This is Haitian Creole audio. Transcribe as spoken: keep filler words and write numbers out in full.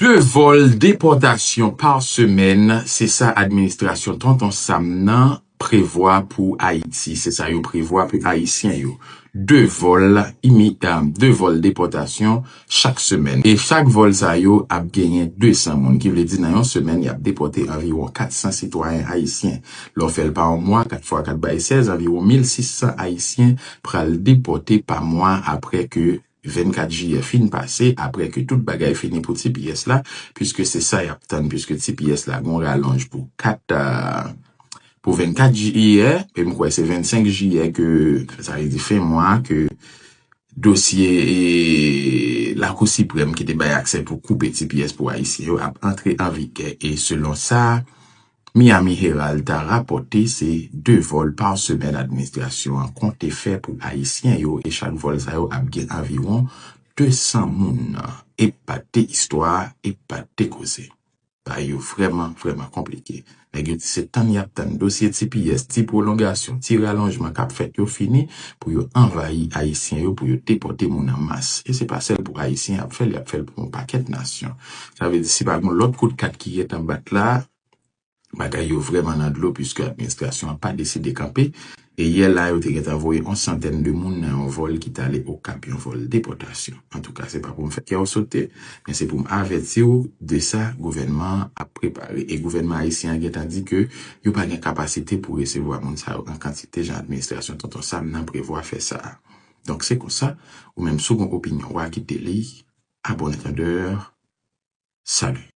De vòl depòtasyon pa semèn, se sa administrasyon Tonton Sam nan prevwa pou Ayiti. Se sa yo prevwa pou Ayisyen yo. De vòl imi, de vòl depòtasyon chak semèn. E chak vòl sa yo ap genyen de san moun, ki vle di nan yon semèn, y ap depòte anviwon kat san sitwayen ayisyen. Lè w fè l pa yon mwa, kat fwa kat bay sèz, anviwon mil sis san ayisyen pral depòte pa mwa apre ke vennkat jiyè fin pase, apre ke tout bagay fini pou T P S la, piske se sa y ap tann, piske T P S la gon ralonj pou kat, pou vennkat jiyè, e m kwè se vennsenk jiyè ke, sa vle di fen mwa, ke dosye e Lakou Siprèm ki te bay aksè pou koupe T P S pou Ayisyen yo ap antre an vigè. E selon sa, Miami Herald ta rapòte se de vòl pa semèn administrasyon an konte fè pou Ayisyen yo, e chak vòl sa yo ap gen anviwon de san moun. Epate istwa, epate koze. Bagay yo vrèman, vrèman konplike. Nèg yo di se tann y ap tann dosye T P S, ti pwolongasyon, ti ralonjman k ap fèt yo fini pou yo anvayi Ayisyen yo, pou yo depòte moun an mas. E se pa sèl pou Ayisyen y ap fè l, y ap fè l pou yon pakèt nasyon. Sa vle di si pa gen lòt kout kat ki gentan bat la, bagay yo vrèman nan dlo, piske administrasyon an pa deside kanpe. E yè la, yo te gentan voye yon santèn de moun nan yon vòl ki t ale Okap, yon vòl depòtasyon. Antouka, se pa pou m fè kè w sote, men se pou m avèti w de sa gouvènman an ap prepare. E gouvènman ayisyen an gentan di ke yo pa gen kapasite pou resevwa moun sa yo an kantite, jan administrasyon Tonton Sam nan prevwa fè sa a. Donk, se konsa, ou menm si w gen opinyon, w a kite li. À bon entendeur, salut.